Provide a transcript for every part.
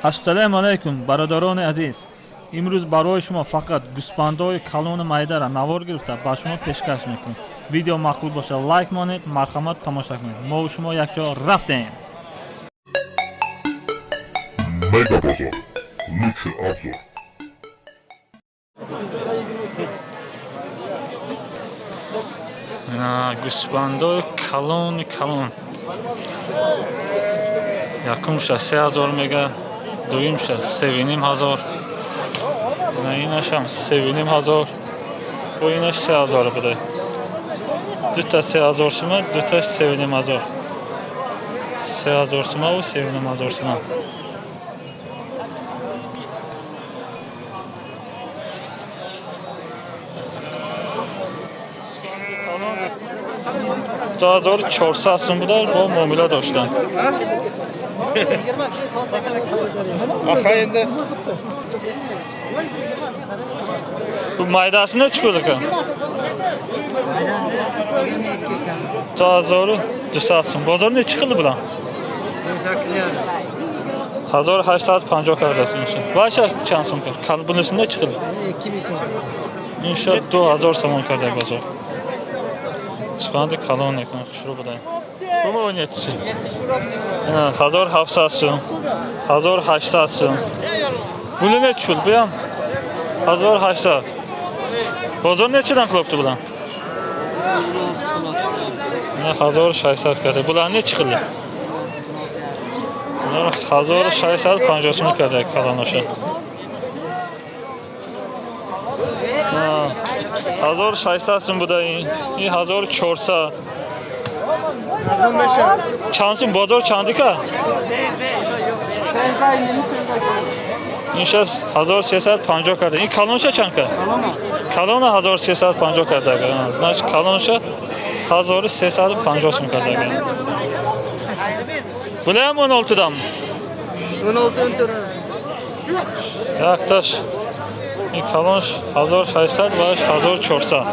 Ассалому алайкум, бародарони азиз. Имрӯз барои шумо фақат гӯсфандҳои калону майдаро навор гирифта ба шумо пешкаш мекунем. Видео маъқул бошад, лайк монед, марҳамат, тамоша кунед. Мо шумо якҷо рафтем. Мегабазар. Лучший обзор. Гӯсфандҳои калони калон. Якумша 3000 мега, дуюмша 3500. Инашам 3500. Бо инаш 3000 буда. Дута 3000 сума, дуташ 3500. 3000 сума ва 3500 сума. Ду 2400 сум буда, бо муомила доштанд. Bu maydasi nechi pul ekan? 2200 сум. Бозор nechi qildi bular? 1850 кардааст инша. Ваша чанд сум кард? Bunisi nechi qildi? Инша 2000 сомон карда бозор. Гӯсфанди калон екан, хушрӯ буда. Бу нечisi? 1700 сум. 1800 сум. Buni nechi pul? Bu ham 1800. Bozor nechidan qilibdi bular? 1600 karda. Bular nechi qildi? Bular 1650 сум карда калоноша. 1600 сум буда ин. Ин 1400. Чанд сум бозор чанди ка? Ин 1350 карда. Ин калонша чанд ка? Калона 1350 карда. Значит, калонша 1350 сум карда. Bular ham 16 dan. 16 14. Якташ ин калонш 1600 ва 1400.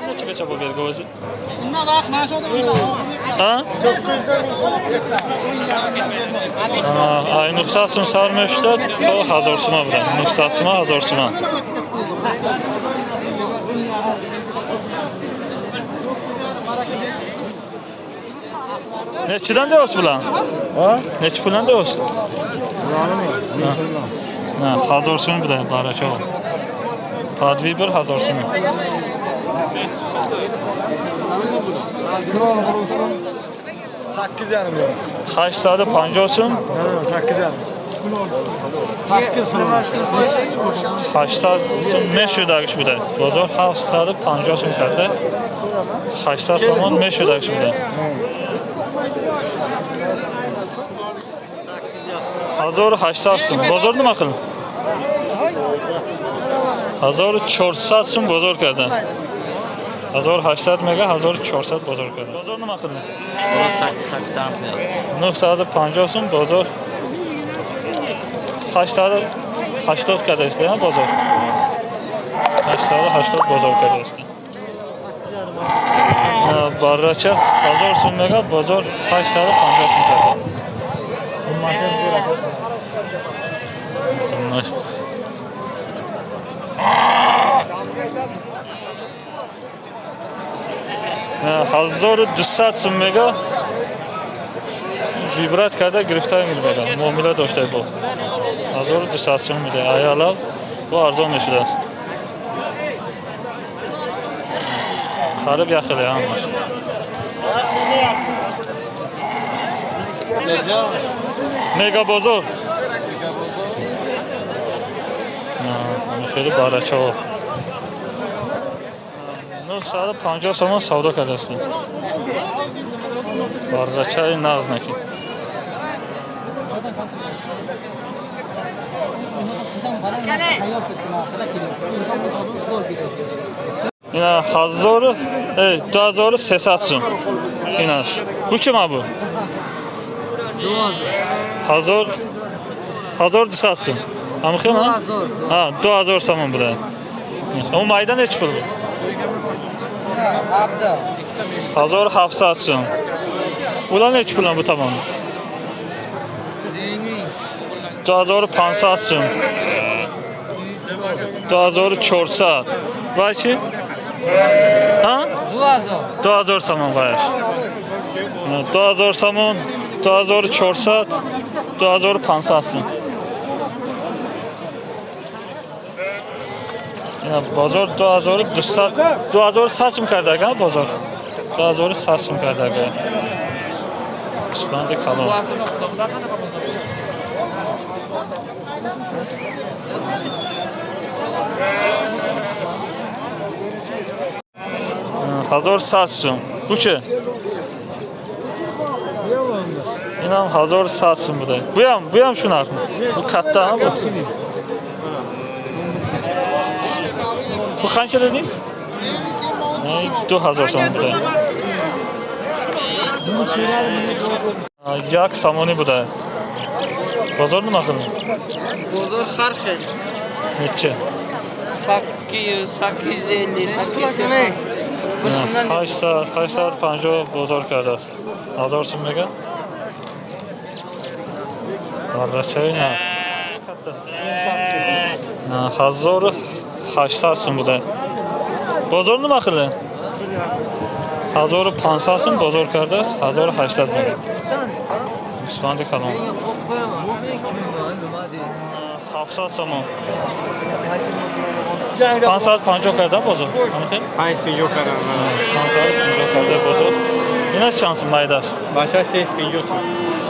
Necha gacha bu bergi o'zi? Ha? Ay 900 сум сар мешуда, то 1000 сума буда. 900 сума, 1000 сума. Nechidan deyapsiz bular? Ha? Nechi puldan deyapsiz? Ha, 1000 сум буда барача. Подви bir 1000 сум. 8,5 million. 850 сум? 8,5. 8 pul. 800 сум мешудагиш буда. Бозор 750 сум карда. 800 сомон мешудагиш буда. 1800 сум. Бозор nima qildi? 1400 сум бозор карда. 1800 мега, 1400 бозор карда. Бозор nima qildi? 950 сум бозор 880 карда аст, бозор. 880 бозор карда аст. Баррача 1000 сум мега, бозор 850 сум карда. 1200 сум мега вибрат карда гирифта мега, муомила дошта бо 1200 сум мега. Аяла бу арзон мешудааст. Хариб яхеле ҳамаш. Мега бозор. Хеле барачаҳо. 950 сомон савдо кардааст. Барачаи нағз наки. Ина 2300 сум. Инаш. Бу чима бу? 1200 сум. Ҳамхел? Ҳа, 2000 сомон буда. Он майда nechi pul bu? 1700 сум. Ular nechi pul bu tomon? 2500 сум. 2400. Вай чи? Ҳа? 2000 сомон ваяш. 2000 сомон, 2400, 2500 сум. Ина бозор 2200, 2100 сум кардага бозор. 2100 сум кардага. Гӯсфанди калон. 1100 сум. Бу чи? Инам 1100 сум буда. Буям шу нархми? Бу катта ҳа бу? Бу қанча дединgiz? 2000 сом буда. Як сомонӣ буда. Бозор нима қилdi? Бозор har xil. Necha? 800, 850, 890. 800, 850 бозор кардааст. 1000 сум мега? Баррачаи нарх. 1800 сум буда. Бозор нима қилdi? 1500 сум бозор кардааст, 1800 мега. Гӯсфанди калон. 700 сомон. 550 карда бозор. 550 карда. 550 карда бозор. Инаш чанд сум майдаш? Баша 350 сум.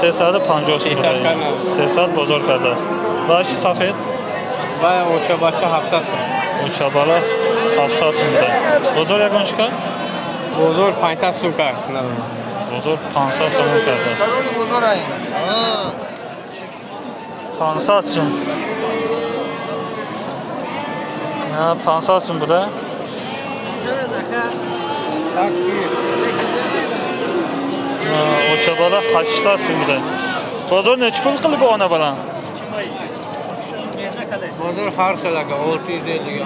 350 сум. 300 бозор кардааст. Ва чи сафед? Ва оча бача 700 сум. Оча бала 700 сум буда. Бозор ягон чӣ кард? Бозор 500 сум кард. Бозор 500 сом кардааст. 500 сум. 500 сум буда. Оча бала 800 сум буда. Бозор necha pul qilib bu ona balan? Бозор har xil aka, 650 ga.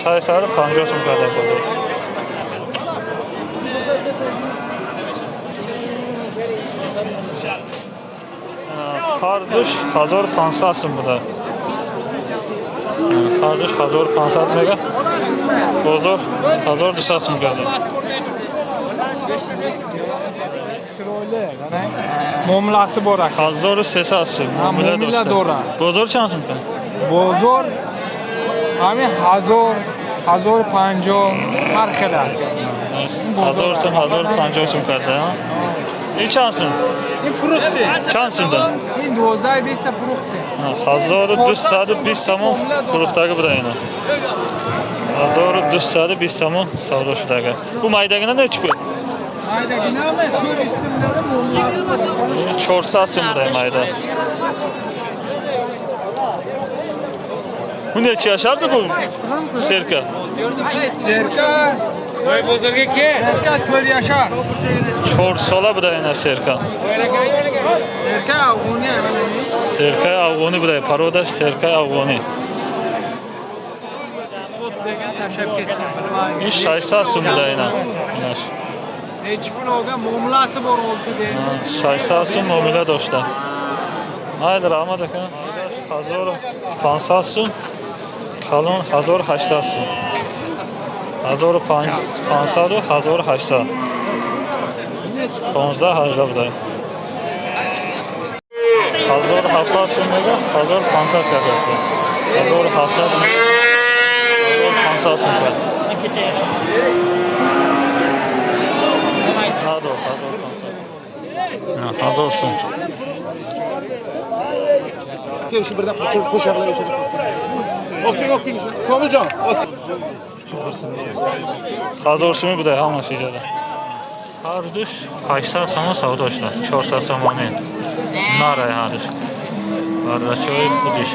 650 сум кардааст бозор. Ҳардуш 1500 сум буда. Ҳардуш 1500 мега. Бозор 1200 сум карда. Муомиласи бор ака. 1300 сум муомила дора. Бозор чанд сум кард? Бозор ҳамин 1000, 1050 ҳар хел ака. 1000 сум, 1050 сум карда. Ин чанд сум? Ин фурӯхте. Чанд сумда? Ин 1220 фурӯхте. 1220 сомон фурӯхтага буда ина. 1220 сомон савдо шудага. Бу майдагина necha pul? Майдагинами 400 сум дада муомила. 400 сум буда майда. Bu necha yashardi bu serka? Serka Voy bozorga kel. Serka 4 yashar. 4 sola буда ина серка. Серка афғонӣ. Серкаи афғонӣ буда, пародаш серкаи афғонӣ. Ин 600 сум буда ина. Инаш. Necha pul olgan muomalasi bor oldi de. 600 сум муомила дошта. Mayli, rahmat aka. 1500 сум, калон 1800 сум. 1500 ва 1800. 15 18 буда. 1700 сум мега, 1500 кардааст. 1700 1500 сум кард. Надо 1500. 1000 сум. Şu birden koşarlar içeri. Okey, okey. Komiljon. 1000 сум буда ҳамаш иҷода. Ҳардуш 800 сомон савдо шуда. 400 сомонӣ. Нарай ҳардуш. Баррачаҳои худиш.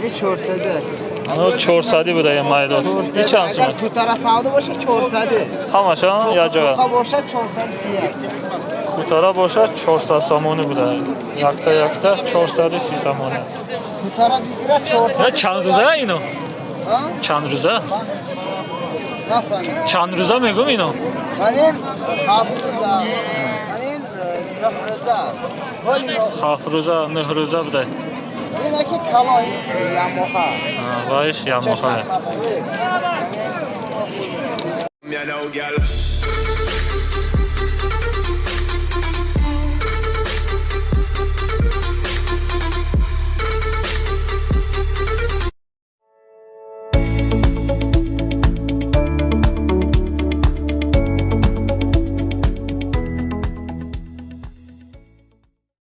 Ин 400. 400 буда ин майдон. Ин чанд сум? Агар кутара савдо бошад 400. Ҳамаш як ҷоя. Тоқа бошад 430. Кутара бошад 400 сомонӣ буда. Якта якта 430 сомонӣ. Кутара бигирад 400. Чанд рӯза ино? Чанд рӯза? Нафаҳмидам. Чанд рӯза мегӯм ино? Ман ин 7 рӯза. Ман ин 9 рӯза. Вали 7 рӯза, 9 рӯза буда. Ина ки калои ямоха. Вайш ямоха. You know, girl.